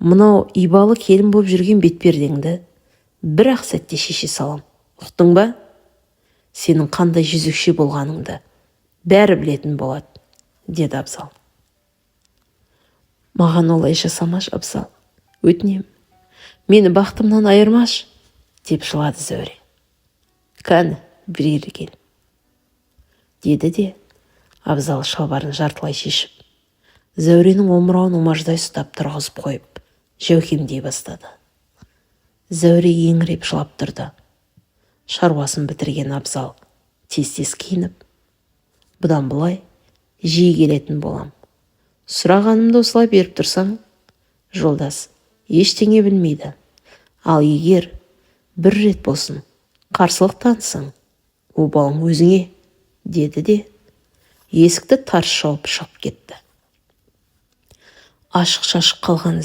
Мынау ибалы келін боп жүрген бетпердеңді бір-ақ сәтте шеше салам, ұқтың ба? Сенің қандай жезөкше болғаныңды бәрі білетін болады, деді Абзал. Маған олай жасамашы, Абзал, өтінем, мені бақытымнан айырмашы, деп жылады Зәуре. Кәні, бері кел, деді де Абзал шалбарын жартылай шешіп, Зәуренің омырауын умаждай ұстап тұрғызып қойып, жәукемдей бастады. Зәуре еңіреп жылап тұрды. Шаруасын бітірген Абзал тез-тез киініп, бұдан былай жиі келетін болам, сұрағанымды осылай беріп тұрсаң, жолдас ештеңе білмейді, ал егер бір рет болсын қарсылық танытсаң, обалың өзіңе, деді де есікті тарс жауып шығып кетті. Ашық-шашық қалған